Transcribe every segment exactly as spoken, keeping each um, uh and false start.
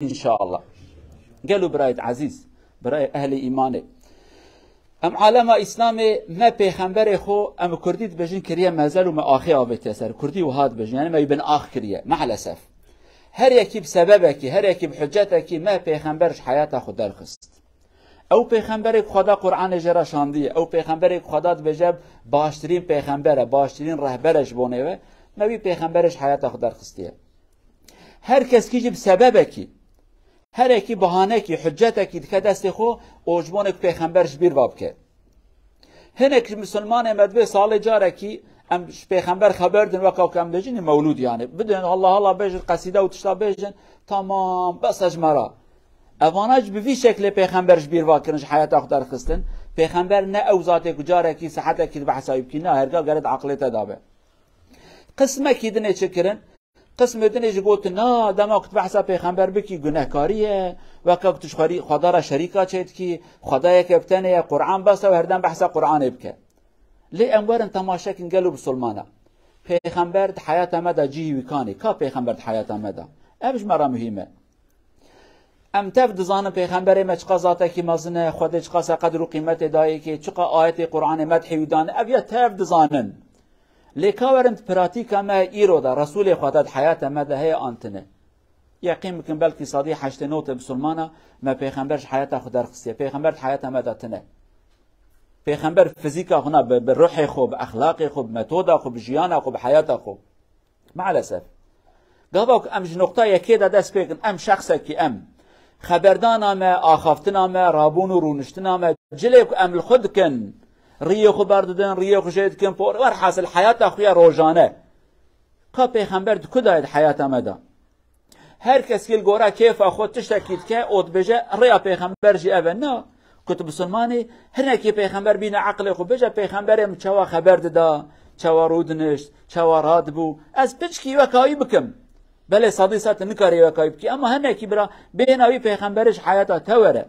înşallah. Gelo birayê ezîz, birayê ehlê îmanê. Em alema Îslamê me pêxemberê xwe, em kurdî dibêjin, kiriye mezel û me axê avêtiye ser. Kurdî wiha dibêjin, yani me wî bin ax kiriye. Maalesef. Her yekî bi sebebekî, her yekî bi hiccetekî me pêxember ji heyata xwe derxist. Ew pêxemberê ku Xweda Qur'anê jê re şandiye, ew pêxemberê ku Xweda dibêje baştirîn pêxember e, baştirîn rehber e ji bonê we, me wî pêxemberê ji heyata xwe derxistiye. Her keskî jî bi sebebekî, herekî, bahanekî, hiccetekî dike destê xwe û ji bonê ku pêxember ji bîr va bike. Hinek ji misilmanê me divê salê carekî em ji pêxember xeber din, weka ku em dibêjin mewlûd, yani bidin Allah Allah bêjin, qesîde û tişta bêjin, tamam, bes e ji me re. Evana jî bi vî şeklê pêxember ji bîr va kirin, ji heyata xwe derxistin. Pêxember ne ew zatê ku carekî, saetekî di behsa wî bikî, na, herga gere di aqilê te de be. Qismekî dinê çi kirin? Qismê dinê jî gotin, na, dema ku tu behsa pêxember bikî, gunehkarî ye, weke ku tu ji xwerî-, Xweda re şerîka çêdikî, Xwedayeke bi tenê ye, Qur'an bes e û herdem behsa Qur'anê bike. Lê em werin temaşe kin, gelo bisilmana. Pêxember di heyata me de cihî wî kanê. Ka pêxember di heyata me de? Ev ji me re muhîm e. Em tev dizanin pêxemberê me çiqas zatekî mezin e, Xwedê çiqas e qedr û qîmetê dayê kê, çiqa ayetê Qur'anê medhê wî dane, ev ya tev dizanin. Lê ka werin di pratîka me îro de, Resûlê Xweda di heyata me de heye an tine? Yeqîn bikin, belkî sedî heştê notê bisilmana me pêxember ji heyata xwe derxistiye. Pêxember di heyata me de tine. Pêxember fizîka xwe na, bi, bi ruhê xwe, bi exlaqê xwe, bi metoda xwe, bi jiyana xwe, bi heyata xwe. Maalesef. Gava ku em ji noqta yekê de dest pê kin, em şexsekî em. Xeberdana me, axaftina me, rabûn û rûniştina me, cilê ku em li xwe dikin, riyê xwe berdidin, riyê xwe jê dikin, por, werhasil heyata xwe ya rojane. Ka pêxember di ku dayê di heyata me de? Her kes li gora kêfa xwe tiştekî dike û dibêje, rêya pêxember jî ev e. Na, ku tu bisilmanî, hinekî pêxember bîne eqlê xwe, bêje, pêxemberê min çawa xeber dida, çawa rûdinişt, çawa radibû. Ez piçkî weka wî bikim. Belê sedî sed tu nikarî weka wî bikî, ema hinekî bira bêhna wî pêxemberê ji heyata te were.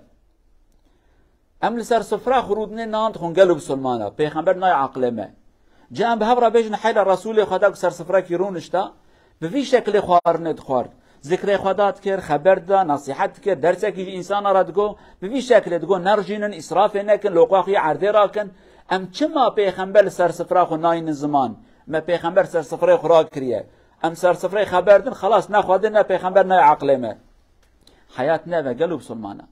Em li ser sifra xwe rûdinê nan dixwin, gelo bisilmana, pêxember nayê aqilê me. Ca em bi hev re bêjin, heyra Resûlê Xweda ku ser sifrekî rûnişta, bi vî şekilê xwarinê dixwar. Zikrê Xweda dikir, xeber dida, nesîhet dikir, dersekî ji însana re digo, bi vî şekilê digo, nerjînin, îsrafê nekin, loqa xwe yê erdê rakin. Em çima pêxember li ser sifra xwe nayînin ziman? Me pêxember ser sifrê xwe rakiriye. Em ser sifrê xeber din, xelas, ne Xwedê ne pêxember nayê aqilê me. Heyat ne ve, gelo bisilmana.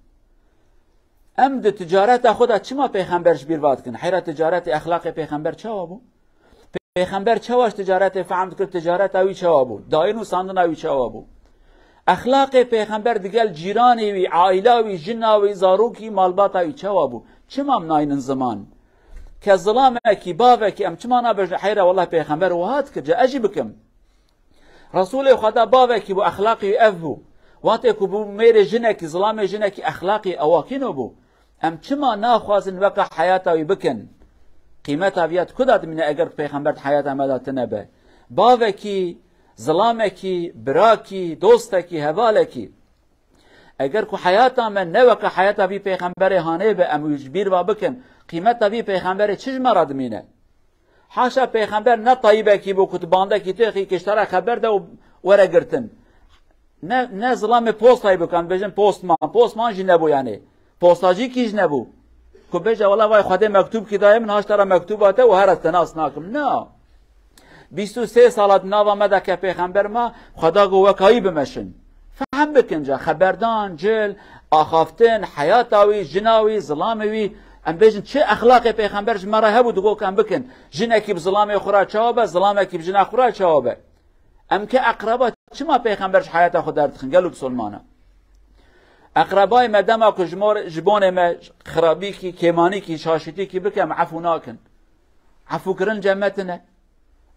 Em di ticareta xwe de çima pêxember ji bîr va dikin? Heyra ticaretê, exlaqê pêxember çawa bû? Pêxember çawa ji ticaretê fehm dikir, ticareta wî çawa bû? Dayîn û sandina wî çawa bû? Exlaqê pêxember digel cîranê wî, aîla wî, jina wî, zarokî, malbata wî çawa bû? Çima em naynin ziman? Ke zilamekî, bavekî, em çima nabêjin, heyra, wellah pêxember wiha dikir, ca ez jî bikim. Resûlê Xweda bavekî bû, exlaqî wî ev bû. Watê ku bû mêrê jinekî, zilamê jinekî, exlaqî ewakîno bû. Em çima naxwazin weka heyata wî bikin? Qîmeta viya di ku de dimîne eger ku pêxember di heyata me de tine be? Bavekî, zilamekî, birakî, dostekî, hevalekî. Eger ku heyata me ne weke heyata vî pêxemberê hanê be, em wî ji bîr va bikin, qîmeta vî pêxemberê çi ji me re dimîne? Haşa pêxember ne tayîbekî bû ku tu bandekî têxî kiştara xeber de û were girtin. Ne, ne zilamê postayî bû, kan bêjin postman. Postman jî nebû yani. Postajîkî jî nebû. Ku bêje, wela vay Xwedê mektûbkî daye min, haşta re mektûba te û here te nas nakim. Na. Bîst û sê sala di nava me de ke pêxember ma, Xweda got wekayî bimeşin. Fehm bikin ca, xeberdan, cil, axaftin, heyata wî, jina wî, zilamê wî, em bêjin çi exlaqê pêxember ji me re hebû, digot em bikin. Jinekî bi zilamê xwe re çawa be, zilamekî bi jina xwe re çawa be. Em ke eqreba çima pêxember ji heyata xwe derdixin, gelo bisilmana? Eqrebayê me dema ku ji mor-, ji bonê me xirabîkî, kêmanîkî, şaşîtîkî bike, em efû nakin. Efûkirin cemetin e.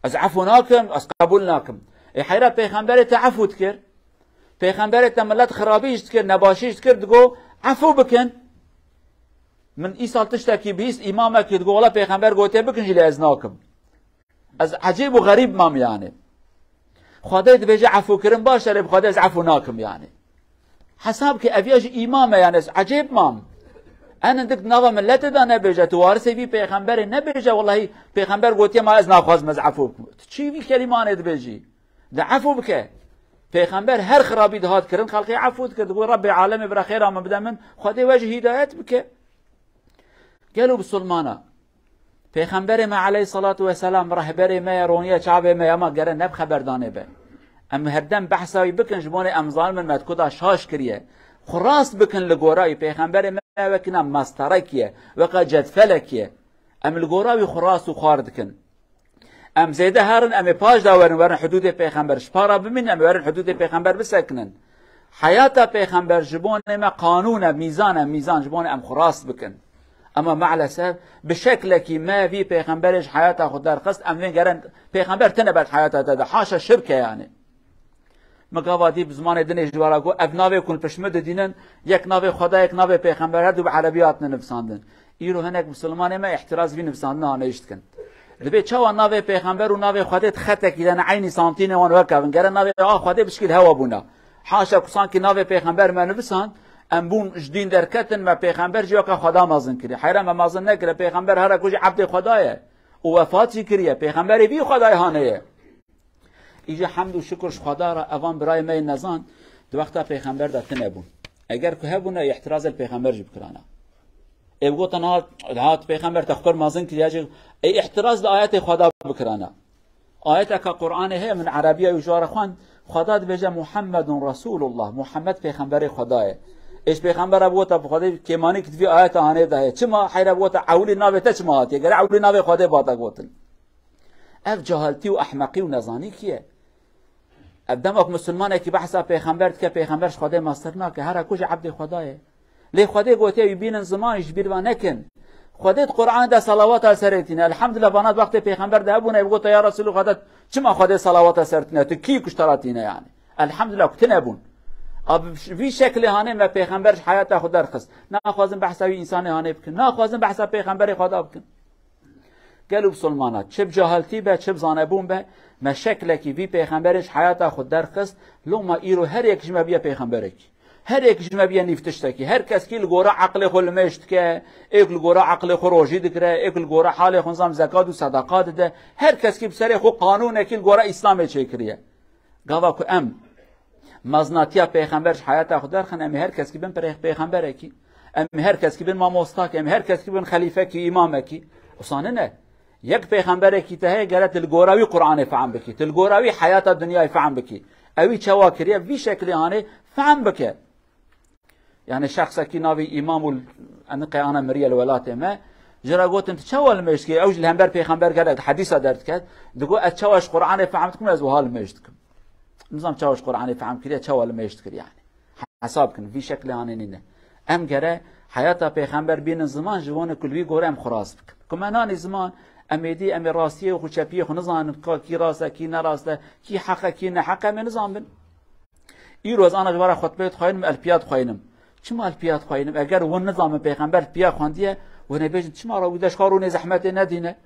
Ez efû nakim, ez qebûl nakim. Ê heyra pêxemberê te efû dikir. Pêxemberê te millet xirabî ji dikir, nebaşî ji dikir, digo, efû bikin. Min îsal tiştekî bihîst, îmamekî digo, wela pêxember gotiye bikin jî lê ez nakim. Ez ecêb û xerîb mam yani. Xwedê dibêje efûkirin baş e, lê bi Xwedê ez efû nakim yani. Hesab ke ev ya jî îmam e yani, ez ecêb mam. En hindik nava milletê de nebêje, tu warisê vî pêxemberê nebêje, wellahî pêxember gotiye ma ez naxwazim ez efû bikim. Tu çi vî kelîmanê dibêjî? De efû bike. Pêxember her xirabî dihat kirin, xelkê efû dikir, digot, "Rebbê alemê bira xêra min bide min, Xwedê we jî hîdayet bike." Gelo bisilmana, Pêxemberê me aleyhissalatu vesselam rehberê me ye, roniye çavê me ye, ama gere ne bi xeberdanê be. Em herdem behsa wî bikin, ji bo ne em zanin me di ku da şaş kiriye. Xwe rast bikin li gora wî, Pêxemberê me wekî na masterek ye, weka cedfelek ye. Em li gora wî xwe rast û xwar dikin. Em zêde herin, em ê paş de werin, werin hudûdê Pêxember. Ji para bimînin, em ê werin hudûdê Pêxember bisekinin. Heyata Pêxember ji bo ne me qanûn e, mîzan e, mîzan ji bo ne em xwe rast bikin. Ama maalesef bi şeklekî me vî Pêxemberê ji heyata xwe derxist, em vê geren Pêxember tine ber heyata te de. Haşa şirk e yani. Min gava dî bi zimanê dinê ji we re got, ev navê ku li pişt min didînin, yek navê Xweda, yek navê Pêxember, her du bi erebî hatine nivîsandin. Îro hinek misilmanê me îhtiraz vî nivîsandina anêş dikin. Dibê çawa navê Pêxember û navê Xwedê di xetekî de ne eynî santînê wan wekevin? Gere navê a Xwedê bişkî li hewa bûna. Haşa ku sankî navê Pêxember me nivîsand, em bûn ji dîn derketin, me Pêxember jî weka Xweda mezin kiriye. Heyra me mezin nekire, Pêxember here ku jî ebdê Xweda ye û wefat jî kiriye. Pêxemberê vî Xwedayê hanê ye. Îja hemd û şikir ji Xweda re evan birayê me yên nezan di wexta Pêxember de tune bûn. Eger ku hebûna, îhtiraz li Pêxember jî bikirana. Ê bigotin hat, hat Pêxember te xwe pir mezin kiriye jî, ê îhtiraz li ayetê Xweda bikirana. Ayeteka Qur'anê heye, min erebiya wî ji we re xwend, Xweda dibêje, "Muhammedun Resulullah", Muhammed Pêxemberê Xweda ye. Ê ji Pêxembera bigota, bi Xwedê kêmanî ki di vî ayeta hanê de heye. Çima? Heyra bigota, "Ewilî navê te çima hatiye? Gere ewilî navê Xwedê bata gotin." Ev cahiltî û ehmeqî û nezanîkî ye. Ev dema ku misilmanekî behsa pêxember dike, pêxember ji Xwedê mestir nake, hera ku jî ebdê Xweda ye. Lê Xwedê gotiye wî bînin ziman, ji bîr ve nekin. Xwedê di Qur'anê de salawata serê tîne. Elhamdulillah, vana di wextê pêxember de hebûne, ev gote, "Ya Resulê Xweda, çima Xwedê salawata ser tîne? Tu kî ku ji te re tîne yani?" Elhamdulillah ku tune bûn. A bi vî şeklê hanê me pêxember ji heyata xwe derxist. Naxwazin behsa wî însanê hanê bikin. Naxwazin behsa pêxemberê Xweda bikin. Gelo bisilmana, çi bi cahiltî be, çi bi zanebûn be, me şeklekî vî pêxemberê ji heyata xwe derxist, loma îro her yek ji me biye pêxemberekî. Her yek ji me biye nîv tiştekî. Her keskî li gora eqlê xwe limêj dike, êk li gora eqlê xwe rojî dikire, êk li gora halê xwe nizam zekat û sedeqa dide. Her keskî bi serê xwe qanûnekî li gora Îslamê çêkiriye. Gava ku em mezinatiya pêxember ji heyata xwe derxin, em ê her keskî bin pêx-, pêxemberekî, em ê her keskî bin mamostakî, em ê her keskî bin xelîfekî, îmamekî. Wisa nine. Yek pêxemberekî te heye, gere tu li gora wî Qur'anê fehm bikî, tu li gora wî heyata dinyayê fehm bikî. Ew wî çawa kiriye, vî şeklê hanê fehm bike. Yani şexsekî navê îmam û eniqe ana miriye li welatê me, ji re gotin, "Tu çawa limêj dikî?" Ew jî li hember pêxember gelek di hedîsa derdiket. Digot, "Ez çawa ji Qur'anê fehm dikim, ez wiha limêj dikim." Nizam çawa ji Qur'anê fehm kiriye, çawa limêj dikir yani. Hesab kin, vî şeklê hanê nîne. Em gere heyata pêxember bînin ziman, ji wan ku li wî gore em xwe rast bikin. Ku me nanî ziman, em ê dî, em ê rastiyê û xwe çepiyê xwe nizanin, ka kî rast e, kî ne rast e, kî heq e, kî ne heq e, em ê nizanbin. Îro ez ana ji we re xutbeyê dixweynim, elpiya dixweynim. Çima elpiya dixweynim? Eger hûn nizanin pêxember piya xwendiye, hûn ê bêjin, "Çima re wî de ji xwe rûnê zehmetê nedîne?"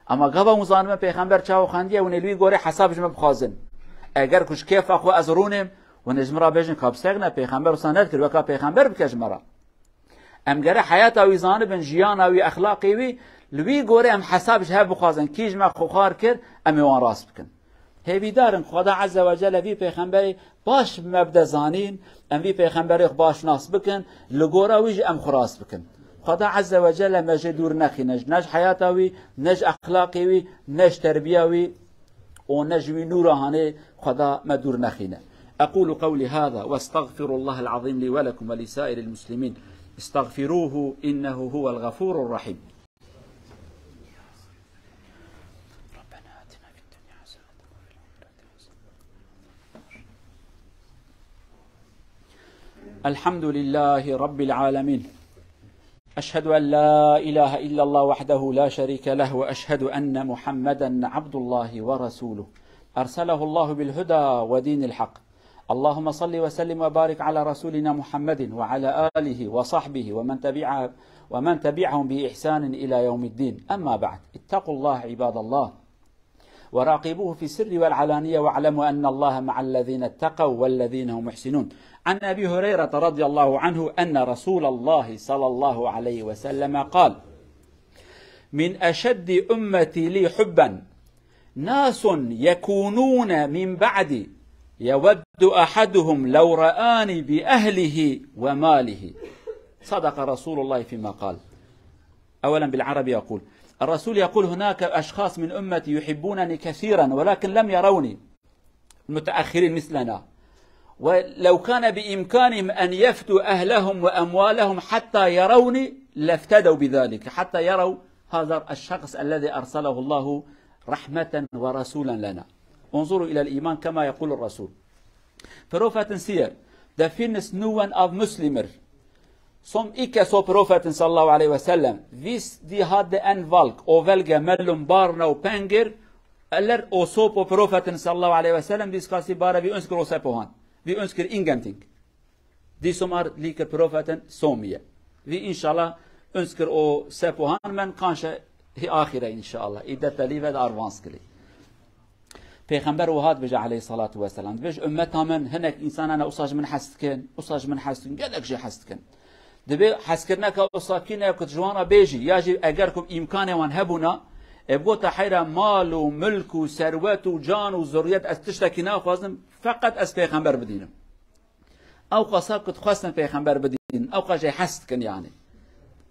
Ama gava hûn zanibe pêxember çawa xwendiye, hûn ê li wî gorê hesab ji me bixwazin. Eger ku ji kêfa xwe ez rûnêm, hûn ê ji min re bêjin, "Ka bi seg ne, pêxember wisa nedikir, weka pêxember bike ji me re." Em gere heyata wî zanibin, jiyana wî, exlaqê wî, li wî gorê em hesab ji hev bixwazin. Kî ji me xwe xwar kir, em ê wan rast bikin. Hêvîdar in, Xweda Azze ve Celle vî pêxemberê baş bi me bide zanîn, em vî pêxemberê xwe baş nas bikin, li gora wî jî em xwe rast bikin. Xweda Azze ve Celle me jê dûr nexîne, ne ji heyata wî, ne ji exlaqê wî, ne ji terbiya wî û ne ji wî nûra hanê Xweda me dûr nexîne. أقول قولي هذا وأستغفر الله العظيم لي ولكم ولسائر المسلمين. استغفروه إنه هو الغفور الرحيم. ربنا آتنا في الدنيا حسنة وفي الآخرة حسنة. الحمد لله رب العالمين. أشهد أن لا إله إلا الله وحده لا شريك له، وأشهد أن محمدا عبد الله ورسوله، أرسله الله بالهدى ودين الحق. اللهم صل وسلم وبارك على رسولنا محمد وعلى آله وصحبه ومن تبع-، ومن تبعهم بإحسان إلى يوم الدين. أما بعد، اتقوا الله عباد الله، وراقبوه في السر والعلانية، واعلموا أن الله مع الذين اتقوا والذين هم محسنون. عن أبي هريرة رضي الله عنه أن رسول الله صلى الله عليه وسلم قال: "من أشد أمتي لي حبا ناس يكونون من بعدي يود أحدهم لو رآني بأهله وماله. صدق رسول الله فيما قال. أولا بالعربي يقول، الرسول يقول: هناك أشخاص من أمتي يحبونني كثيرا ولكن لم يروني، المتأخرين مثلنا، ولو كان بإمكانهم أن يفدوا أهلهم وأموالهم حتى يروني لافتدوا بذلك، حتى يروا هذا الشخص الذي أرسله الله رحمة ورسولا لنا. انظروا إلى الإيمان كما يقول الرسول. Profeten sier, det finnes noen av muslimer som ikke så profeten sallallahu alaihi wasallam, hvis de hadde en valg å velge mellom barna og penger, eller å så på profeten sallallahu alaihi wasallam, de skal si bare: vi ønsker å se på han. Vi ønsker ingenting. De som er liker profeten så mye. Vi inshallah ønsker å se på han, men kanskje i ahire inshallah. I dette livet er vanskelig. Peyxember wiha dibêje aleyhissalatu vesselam. Dibêje, ummeta min hinek însan hene, usa ji min hez dikin, usa ji min hez dikin, gelek jê hez dikin. Dibê hezkirineke usa kî ne ku tu ji wan re bêjî, ya jî eger ku îmkanê wan hebûna, e, bigota heyra mal û milk û serwet û can û zurriyet, ez tiştekî naxwazim, feqet ez peyxember bidînim. Ew qasa ku dixwestin peyxember bidînin, ew qas jê hez dikin yani.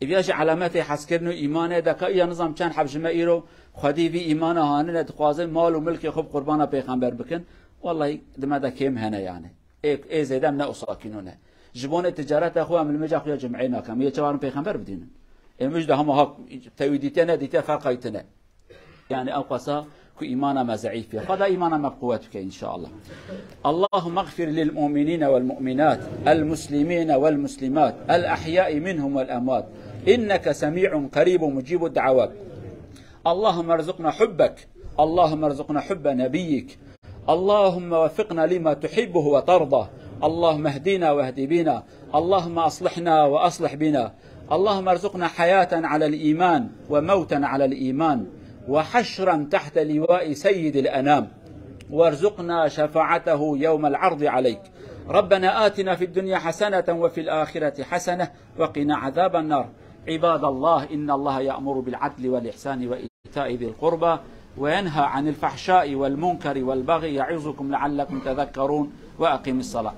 Ev ya jî alametê hezkirin û îmanê de ka ya nizam çend heb ji me îro xwedî vî îmana hanine dixwazin mal û milkê xwe bi qurbana peyxember bikin. Wellahî di me de kêm hene yani. Ê, ê zêde em ne usakîno ne. Ji bonê ticareta xwe em li mêja xwe ya cumeyê nakin. Em yê çawa rin peyxember bidînin. Ê mij de hema hak tewî dîtiye nedîtiye ferqay tine. Yani ew qasa ku îmana me zeîf ye. Xweda îmana me bi quwet bike inşallah. اللهم اغفر للمؤمنين والمؤمنات المسلمين والمسلمات الأحياء منهم والأموات إنك سميع قريب مجيب الدعوات. اللهم ارزقنا حبك. اللهم ارزقنا حب نبيك. اللهم وفقنا لما تحبه وترضى. اللهم اهدنا واهد بنا. اللهم أصلحنا وأصلح بنا. اللهم ارزقنا حياة على الإيمان وموتا على الإيمان وحشرا تحت لواء سيد الأنام وارزقنا شفاعته يوم العرض عليك. ربنا آتنا في الدنيا حسنة وفي الآخرة حسنة وقنا عذاب النار. عباد الله، إن الله يأمر بالعدل والإحسان وإيتاء ذي القربى وينهى عن الفحشاء والمنكر والبغي يعظكم لعلكم تذكرون. وأقم الصلاة.